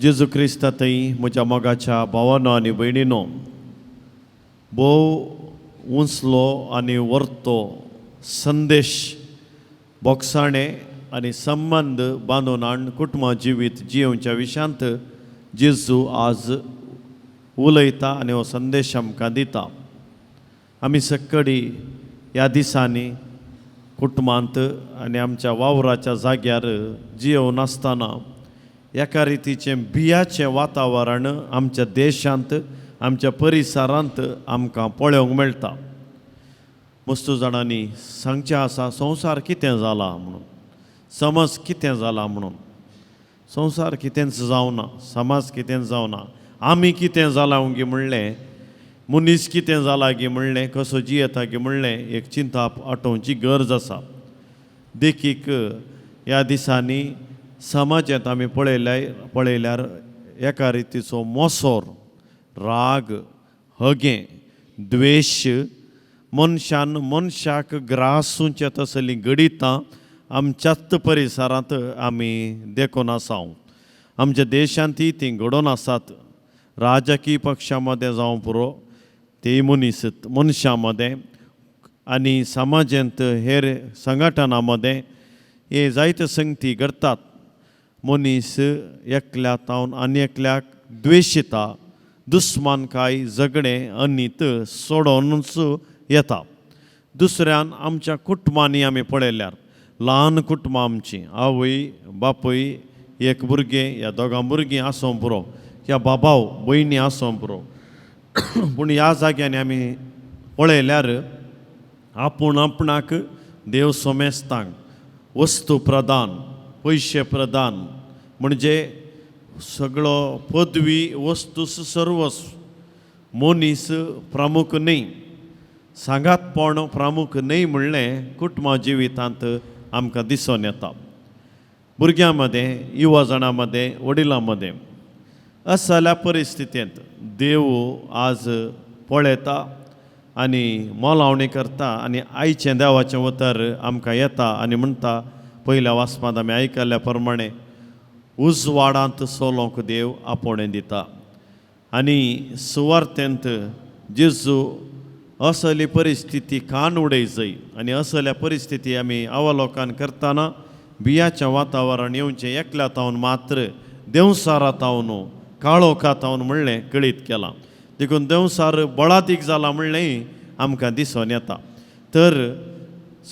जेजू क्रिस्ता थंय म्हज्या मोगाच्या भावानो आनी भयणीनो, भोव उंचलो आनी वर्तो संदेश बोगसाणें आनी संबंद बांदून हाडून कुटुंबा जिवीत जियेवच्या विशयांत जेजू आज उलयता आनी हो संदेश आमकां दिता. आमी सक्कडी ह्या दिसांनी कुटुंबांत आनी आमच्या वावराच्या जाग्यार जियोवन आसतना एका रितीचें भियाचें वातावरण आमच्या देशांत आमच्या परिसरांत आमकां पळोवंक मेळटा. मस्तू जाणांनी सांगचें आसा संवसार कितें जाला म्हणून, समाज कितें जाला म्हणून. संवसार कितेंच जावना, समाज कितेंच जावना, आमी कितें जाला गी म्हणलें, मनीस कितें जाला गी म्हणलें, कसो जियेता गी म्हणलें एक चिंताप आठोवची गरज आसा. देखीक ह्या दिसांनी समाजांत आमी पळयल्यार एका रितीचो मोसोर, राग, हगें, द्वेश, मनशान मनशाक ग्रासूंचे तसलीं घडितां आमच्याच परिसरांत आमी देखून आसा. आमच्या देशांतय तीं घडोवन आसात. राजकीय पक्षां मदें जावं पुरो, ते मनीस मनशां मदें आनी समाजांत हेर संघटनां मदें हे जायते संगती घडटात. मनीस एकल्या तावन आनी एकल्याक द्वेशिता, दुस्मानकाय, झगडें, अनीत सोडोवनूच येता. दुसऱ्यान आमच्या कुटुंबांनी आमी पळयल्यार ल्हान कुटुंबां आमचीं, आवय बापूय एक भुरगें या दोगां भुरगीं आसूं पुरो, या बाबाव भयणी आसूं पुरो, पूण ह्या जाग्यांनी आमी पळयल्यार आपूण आपणाक देव सोमेस्तांक वस्तू प्रदान, पयशे प्रदान, म्हणजे सगळो पदवी वस्तू सर्वस्व, मनीस प्रमुख न्हय, सांगातपण प्रमुख न्हय म्हणलें कुटुंबा जिवितांत आमकां दिसून येता. भुरग्यां मदें, युवा जाणां मदें, वडिलां मदें असल्या परिस्थितींत देव आज पळयता आनी मोलावणी करता आनी आयचें देवाचें उतर आमकां येता आनी म्हणटा, पयल्या वाचपांत आमी आयकल्ल्या प्रमाणे उजवाडांत सोलोंक देव आपोवणें दिता. आनी सुवार्थेंत जेजू असली परिस्थिती कान उडय जाय आनी असल्या परिस्थिती आमी अवलोकन करतना बियाचें वातावरण येवचें एकल्या तावन मात्र देंवसारा तावन काळोखा तावन म्हणलें कळीत केलां. देखून देंवसार बळादीक जाला म्हणलें आमकां दिसून येता. तर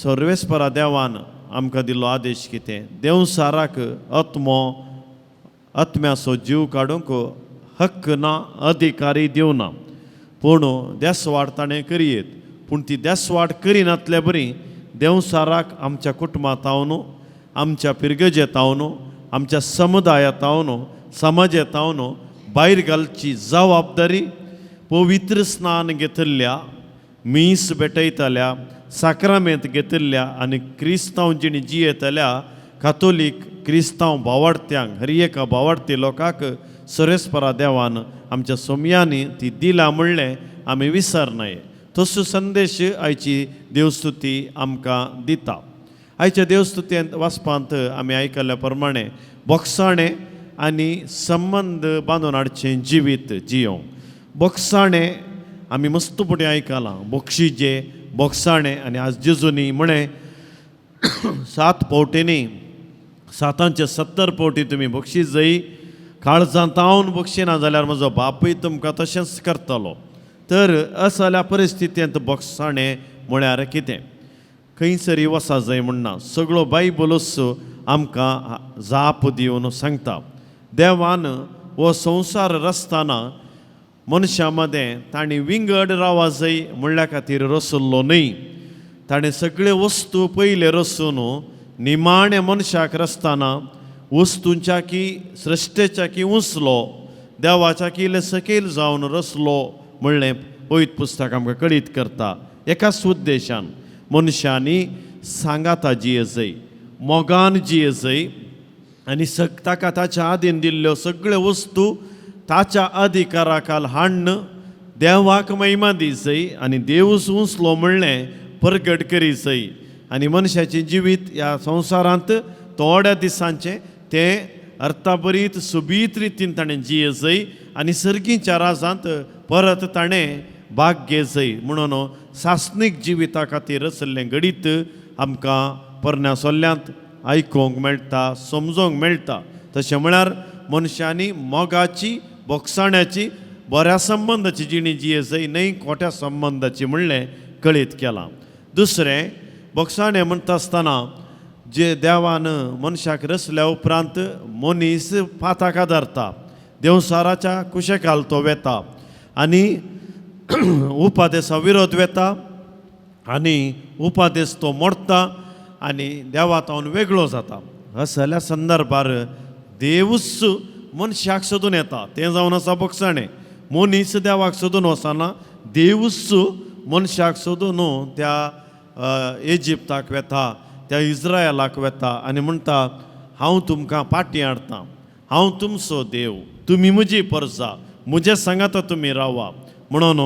सर्वेस्परा देवान आमकां दिल्लो आदेश कितें, देंवसाराक आत्मो आत्म्याचो जीव काडूंक हक्क ना, अधिकारी दिवना, पूण देसवाड ताणें करयेत. पूण ती देसवाड करिनातले बरी देंवसाराक आमच्या कुटुंबांत तावन, आमच्या पिरगजेत तावन, आमच्या समुदायांत तावन, समाजेत तावन भायर घालची जबाबदारी पवित्र स्नान घेतिल्ल्या, मीस भेटयतल्या, साक्रामेंत घेतिल्ल्या आनी क्रिस्तांव जिणी जियेतल्या कातोलीक क्रिस्तांव भावार्थ्यांक, हर एका भावार्थी लोकांक सरेस्परा देवान आमच्या सोमयांनी ती दिला म्हणलें आमी विसरनाय. तसो संदेश आयची देवस्तुती आमकां दिता. आयच्या देवस्तुतींत वाचपांत आमी आयकल्ल्या प्रमाणे बोगसाणें आनी संबंद बांदून हाडचें जिवीत जियोवंक. बोगसाणें आमी मस्त फुडें आयकलां, बोक्षिजे बोगसाणें. आनी आज जेजूनी म्हळें 7 पावटींनी, 7 70 पावटी तुमी बक्षीस जाय, काळजांत हांव बक्षिना जाल्यार म्हजो बापूय तुमकां तशेंच करतलो. तर असल्या परिस्थितींत बोगसाणें म्हळ्यार कितें, खंयसरी वसा जाय म्हणना, सगळो बायबलूच आमकां जाप दिवन सांगता. देवान हो संवसार रचतना मनशां मदें तांणी विंगड रावा जाय म्हणल्या खातीर रसल्लो न्हय, ताणें सगळे वस्तू पयले रसून निमाणे मनशाक रचतना वस्तूंच्या की सृश्टेच्या की उंचलो, देवाच्या की इल्ले सकयल जावन रसलो म्हणलें पवित्र पुस्तक आमकां कळीत करता. एकाच उद्देशान मनशांनी सांगाता जिये जाय, मोगान जिये जाय आनी ताका ताच्या आदीन दिल्ल्यो सगळ्यो वस्तू ताच्या अधिकाराखाल हाडून देवाक महिमा दी जाय आनी देवूच उंचलो म्हणलें परगट करी जाय. आनी मनशाचें जिवीत ह्या संवसारांत थोड्या दिसांचें तें अर्थाभरीत सोबीत रितीन ताणें जिये जय आनी सर्गीच्या राजांत परत ताणें भाग घे जय म्हणून सासणीक जिविता खातीर रचल्लें घडीत आमकां पोरण्या सोल्ल्यांत आयकूंक मेळटा, समजोंक मेळटा. तशें म्हळ्यार मनशांनी मोगाची, बोगसाण्याची, बऱ्या संबंदाची जिणी जिये जय, न्हय खोट्या संबंदाची म्हणलें कळीत केलां. दुसरें बोगसाणें म्हणटा आसतना जे देवान मनशाक रचल्या उपरांत मनीस पाताक आदारता, देवसाराच्या कुशेकाल तो वेता आनी उपादेसा विरोध वेता आनी उपादेस तो मोडटा आनी देवा तावन वेगळो जाता. असल्या संदर्भार देवूच मनशाक सोदून येता, तें जावन आसा बोगसाणें. मनीस देवाक सोदून वचना, देवूच मनशाक सोदून त्या इजिप्ताक वेता, त्या इज्रायलाक वेता आनी म्हणटा हांव तुमकां पाटी हाडटा, हांव तुमचो देव, तुमी म्हजी परजा, म्हजे सांगाता तुमी रावा म्हणून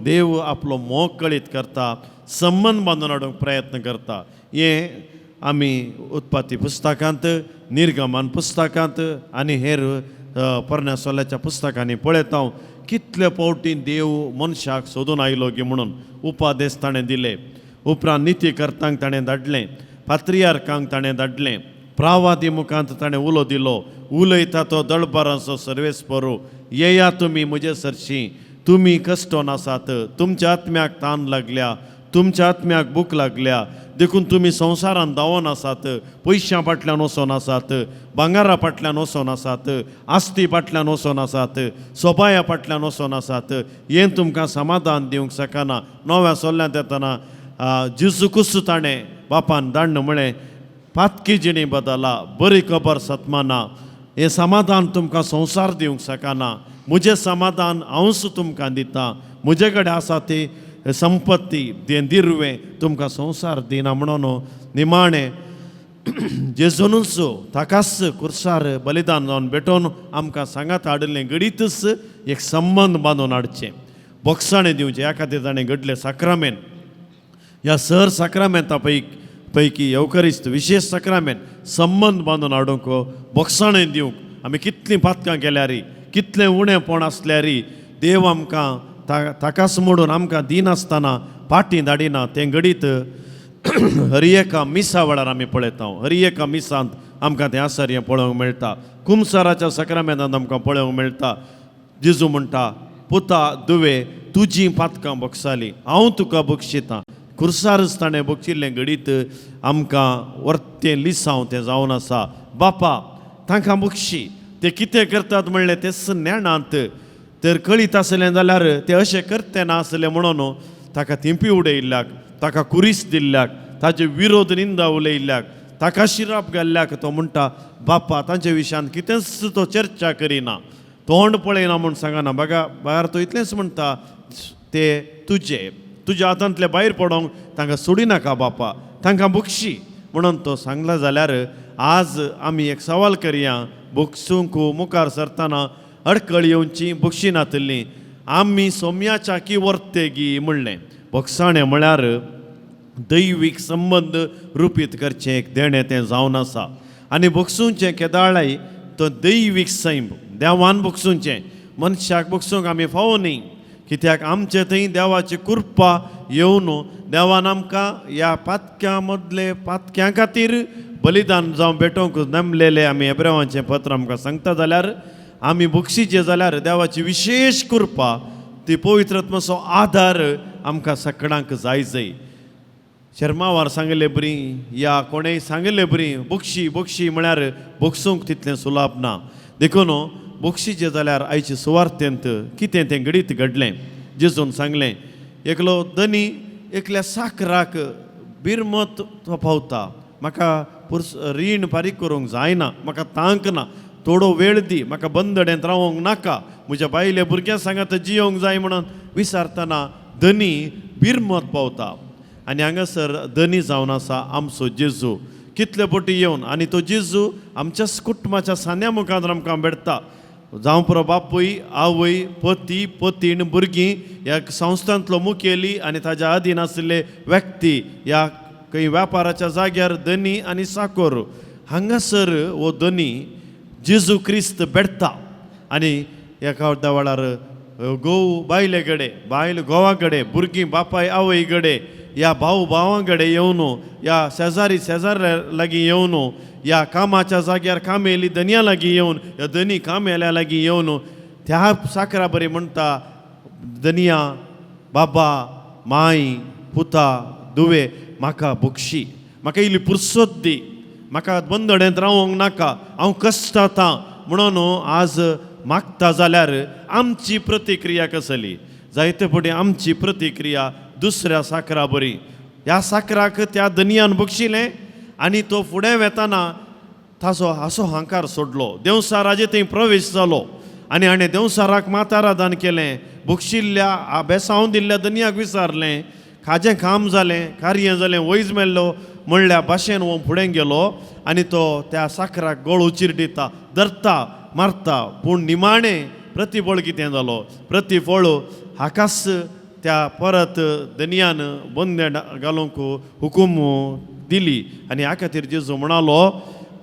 देव आपलो मोग कळीत करता, संबंद बांदून हाडूंक प्रयत्न करता. हें आमी उत्पत्ती पुस्तकांत, निर्गमन पुस्तकांत आनी हेर पोरण्या सोल्याच्या पुस्तकांनी पळयता. कितले फावटी देव मनशाक सोदून आयलो की म्हणून उपादेश ताणें दिले, उपरांत निती कर्तांक ताणें धाडलें, पात्रियार्कांक ताणें धाडलें, प्रावादी मुखांत ताणें उलो दिलो, उलयता तो दळबारांचो सर्वेस्परू, येया तुमी म्हजे सरशीं, तुमी कश्टोन आसात, तुमच्या आत्म्याक तान लागल्या, तुमच्या आत्म्याक भूक लागल्या, देखून तुमी संवसारान धांवोन आसात, पयशां फाटल्यान वचोन आसात, भांगारा फाटल्यान वचोन आसात, आस्ती फाटल्यान वचोन आसात, सोबाया फाटल्यान वचोन आसात, हें तुमकां समाधान दिवंक शकना. नव्या सोल्ल्यांत येतना जेजूकूच ताणें बापान धाडण म्हळें, पातकी जिणी बदला, बरी खबर सतमाना, हें समाधान तुमकां संवसार दिवंक शकना, म्हजें समाधान हांवूच तुमकां दितां, म्हजे कडेन आसा ती संपत्ती, तें दिरवें तुमकां संवसार दिना म्हणून निमाणें जेजूनच ताकाच कुर्सार बलिदान जावन भेटोवन आमकां सांगात हाडिल्लें घडीतच एक संबंद बांदून हाडचें, बोगसाणें दिवचें. ह्या खातीर ताणें घडलें साक्रामेंत. ह्या सर साक्रामेंता पैकी येवकरिस्त विशेश साक्रामेंत संबंद बांदून हाडूंक, बोगसाणें दिवंक. आमी कितलीं पातकां केल्यारी, कितलें उणेंपण आसल्यारी देव आमकां ताकाच मोडून आमकां दिनासतना पाटी धाडिना. तें घडीत हर एका मिसा वेळार आमी पळयता, हर एका मिसांत आमकां तें आसर हें पळोवंक मेळटा. कुमसाराच्या साक्रामेंतांत आमकां पळोवंक मेळटा. जेजू म्हणटा, पुता दुवे तुजी पातकां बक्षाली, हांव तुका बक्षितां. कुर्सारच ताणें बक्षिल्लें घडीत आमकां वर्तें लिसांव तें जावन आसा. बापा तांकां बक्षी, ते कितें करतात म्हणलें तेच नेणांत, तर कळीत आसलें जाल्यार ते अशें करते नासलें म्हणून ताका थिंपी उडयल्ल्याक, ताका कुरीस दिल्ल्याक, ताजे विरोध निंदा उलयल्ल्याक, ताका शिराप घाल्ल्याक तो म्हणटा बापा तांचे विशयान कितेंच तो चर्चा करिना, तोंड पळयना म्हूण सांगना. बघा भायर तो इतलेंच म्हणटा, ते तुजे तुज्या हातांतले भायर पडोंक तांकां सोडिनाका बापा, तांकां बक्षी म्हणून तो सांगला. जाल्यार आज आमी एक सवाल करया, बक्षूंक मुखार सरतना अडकळ येवची बक्षी नातली आमी सोम्याच्या की वर्तेगी म्हणलें. बक्षाणें म्हळ्यार दैवीक संबंद रुपीत करचें एक देणें तें जावन आसा. आनी बक्षुंचें केदाळाय तो दैवीक सैम देवान बक्षुंचें, मनशाक बक्षूंक आमी फावो न्ही, कित्याक आमचे थंय देवाची कृपा येवन देवान आमकां ह्या पातक्यां मदले पातक्यां खातीर बलिदान जावं भेटोवंक नेमलेलें आमी एब्रेवांचें पत्र आमकां सांगता. जाल्यार आमी बक्षीचे जाल्यार देवाची विशेश कृपा, ती पवित्रत्माचो आदार आमकां सगळ्यांक जाय जाय. शर्मावार सांगले बरी या कोणेय सांगले बरी बक्षी बक्षी म्हळ्यार बक्षूंक तितलें सुलाभ ना. देखून बक्षीचें जाल्यार आयचे सुवार्थेंत कितें तें घडीत घडलें. जेजून सांगलें, एकलो धनी एकल्या साकराक बिरमत तो पावता, म्हाका पुर्स रीण फारीक करूंक जायना, म्हाका तांक ना, थोडो वेळ दी, म्हाका बंदडेंत रावोंक नाका, म्हज्या बायले भुरग्यां सांगात जियोंक जाय म्हणून विचारतना धनी बिरमत पावता. आनी हांगासर धनी जावन आसा आमचो जेजू कितले फावटी येवन, आनी तो जेजू आमच्याच कुटुंबाच्या सांद्या मुखार आमकां भेटता. जावं पुरो बापूय आवय पती पतीण भुरगीं ह्या संस्थांतलो मुखेली आनी ताज्या अधीन आशिल्ले व्यक्ती ह्या खंय व्यापाराच्या जाग्यार धनी आनी साकोर. हांगासर हो धनी जेजू क्रिस्त भेटता आनी एका वेळार घोव बायले कडेन, बायल घोवा कडेन, भुरगीं बापाय आवय कडेन, ह्या भाव भावां कडेन येवन, ह्या शेजारी शेजाऱ्या लागीं येवन, ह्या कामाच्या जाग्यार कामेली धनया लागीं येवन, ह्या धनी कामेल्या लागीं येवन त्या साकरा बरी म्हणटा, धनया, बाबा, माय, पुता, दुवे, म्हाका बक्षी, म्हाका इल्ली पुरसत दी, म्हाका बंदडेंत रावोंक नाका, हांव कश्टातां म्हणून आज मागता जाल्यार आमची प्रतिक्रिया कसली? जायते फावटी आमची प्रतिक्रिया दुसऱ्या साकरा बरी. ह्या साकराक त्या धनयान बक्षिलें आनी तो फुडें वेताना ताचो हासो हांकार सोडलो. देंवसाराचे थंय प्रवेश जालो आनी हाणें देंवसाराक मातारादान केलें, बक्षिल्ल्या बेसांव दिल्ल्या धनयाक विचारलें, खाजें काम जालें, कार्य जालें, वैज मेल्लो म्हणल्या भाशेन हो फुडें गेलो आनी तो त्या साकराक गळो चिरडिता, धरता, मारता. पूण निमाणें प्रतिफळ कितें जालो? प्रतिफळ हाकाच त्या परत धनयान बंदें घालूंक हुकूम दिली. आनी ह्या खातीर जेजू म्हणालो,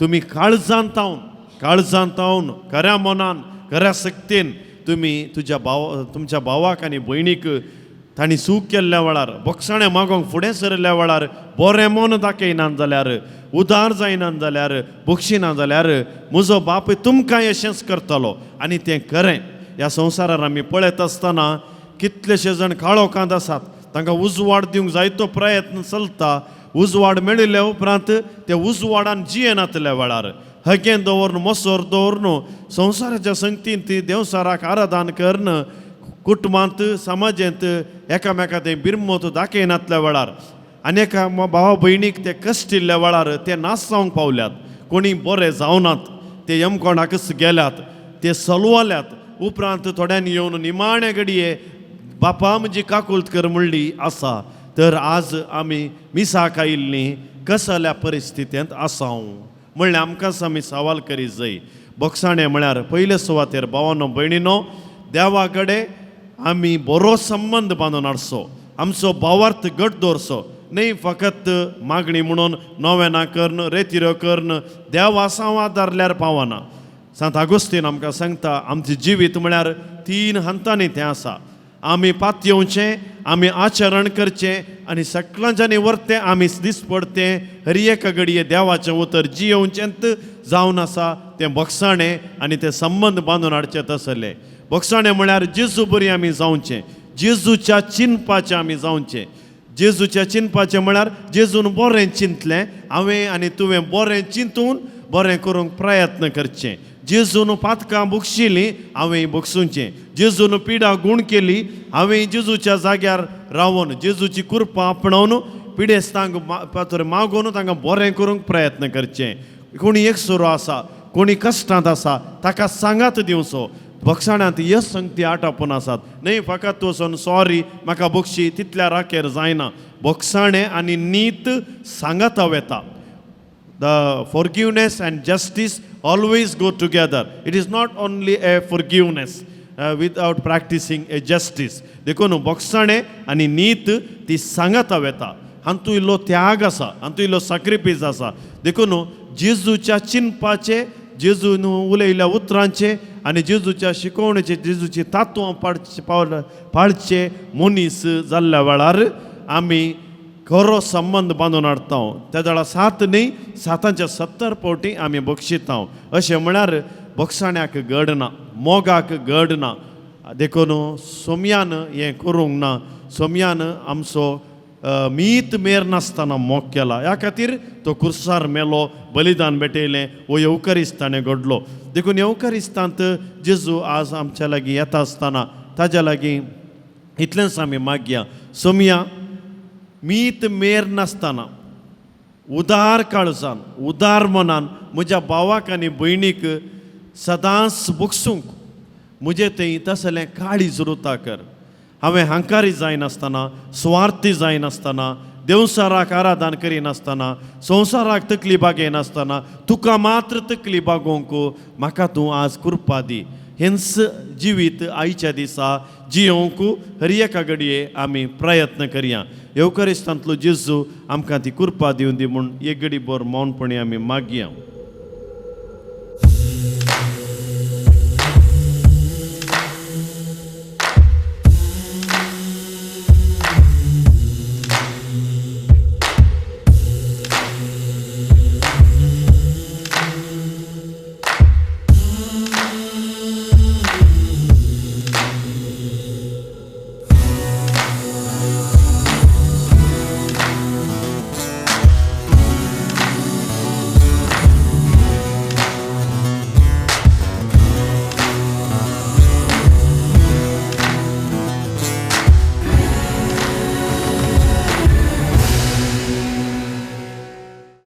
तुमी काळजांत तावन, काळजांत तावन, खऱ्या मनान, खऱ्या शक्तीन तुमी तुज्या भाव तुमच्या भावाक आनी भयणीक तांणी चूक केल्ल्या वेळार, बोगसाणें मागोंक फुडें सरिल्ल्या वेळार बरें मन दाखयनात जाल्यार, उदार जायनात जाल्यार, बक्षिना जाल्यार म्हजो बापूय तुमकां अशेंच करतलो. आनी तें खरें. ह्या संवसारार आमी पळयत आसतना कितलेशे जाण काळोखांत आसात, तांकां उजवाड दिवंक जायतो प्रयत्न चलता. उजवाड मेळिल्ल्या उपरांत ते उजवाडान जियेनातल्या वेळार हगें दवरून, मोसोर दवरून, संवसाराच्या संगतीन ती देवसाराक आराधन करून कुटुंबांत समाजेंत एकामेका ते बिरमत दाखयनातल्या वेळार आनी एका भावा भयणीक ते कश्टिल्ल्या वेळार ते नाश जावंक पावल्यात. कोणी बरे जावनात, ते यमकोणाकच गेल्यात, ते सलवाल्यात. उपरांत थोड्यांनी येवन निमाणे घडये बापा म्हजी काकुळट कर म्हणली आसा. तर आज आमी मिसाक आयिल्लीं कसल्या परिस्थितींत आसाव म्हणल्यार आमकांच आमी सवाल करीत जाय. बोगसाणें म्हळ्यार पयले सुवातेर भावानो भयणीनो देवा कडेन आमी बरो संबंद बांदून हाडचो, आमचो भावार्थ घट दवरचो, न्हय फकत मागणी म्हणून नोवेनां करून रेतिरो करून देवा सांवार धरल्यार पावना. सांत आगोस्तीन आमकां सांगता, आमचें जिवीत म्हळ्यार तीन हंतांनी तें आसा. आमी पातयेवचें, आमी आचरण करचें आनी सगळ्यांच्यानी व्हरतें आमी दिसपडतें हर एका घडये देवाचें उतर जियेवचेंत जावन आसा तें बोगसाणें आनी तें संबंद बांदून हाडचें. तसलें बोगसाणें म्हळ्यार जेजू बरी आमी जावचें, जेजूच्या चिंतपाचें आमी जावचें. जेजूच्या चिंतपाचें म्हळ्यार जेजून बरें चिंतलें, हांवें आनी तुवें बरें चिंतून बरें करूंक प्रयत्न करचें. जेजून पातकां बक्षिलीं, हांवें बक्षुचें. जेजून पिडा गूण केली, हांवें जेजूच्या जाग्यार रावन जेजूची कृपा आपणावन पिडेस्तांक पातोर मागून तांकां बरें करूंक प्रयत्न करचें. कोणी एकसुरो आसा, कोणी कश्टांत आसा, ताका सांगात दिवचो. बक्षाणांत यश संगती आटापून आसात, न्हय फकत वचून सॉरी म्हाका बक्षी तितल्या राखेर जायना. बक्षाणें आनी नीत सांगाता वेता. The forgiveness and justice always go together. It is not only a forgiveness without practicing a justice. देखून बोगसाणें आनी नीत ती सांगाता वेता. हातूंत इल्लो त्याग आसा, हातूंत इल्लो साक्रिफीस आसा. देखून जेजूच्या चिंतपाचें, जेजून उलयल्ल्या उतरांचें आनी जेजूच्या शिकवणेचें, जेजूची तात्वां पाळचे पाळचे मनीस जाल्ल्या वेळार आमी खरो संबंद बांदून हाडटा. त्या वेळार सात न्ही, सातांच्या 70 फावटी आमी बक्षिता. अशें म्हळ्यार बक्षाण्याक गड ना, मोगाक गड ना. देखून सोमयान हें करूंक ना. सोमयान आमचो मीत मेर नासतना मोग केला, ह्या खातीर तो कुर्सार मेलो, बलिदान भेटयलें, हो येवकरिस्त ताणें घडलो. देखून येवकरिस्तांत जेजू आज आमच्या लागीं येता आसतना ताज्या लागीं इतलेंच आमी मागया, सोमया, मीत मेर नासतना उदार काळजान, उदार मनान म्हज्या भावाक आनी भयणीक सदांच बगसूंक म्हजें थंय तसलें काळीज रुता कर. हांवें हंकारी जायनासतना, सुवार्थी जायनासतना, देवसाराक आराधन करिनासतना, संवसाराक तकली बागयनासतना तुका मात्र तकली बागोवंक म्हाका तूं आज कृपा दी. हेंच जिवीत आयच्या दिसा जियोवंक हर एका घडये आमी प्रयत्न करया. येवकरिस्तांतलो जेजू आमकां ती कृपा दिवन दी म्हूण एक घडी भर मौनपणी आमी मागया.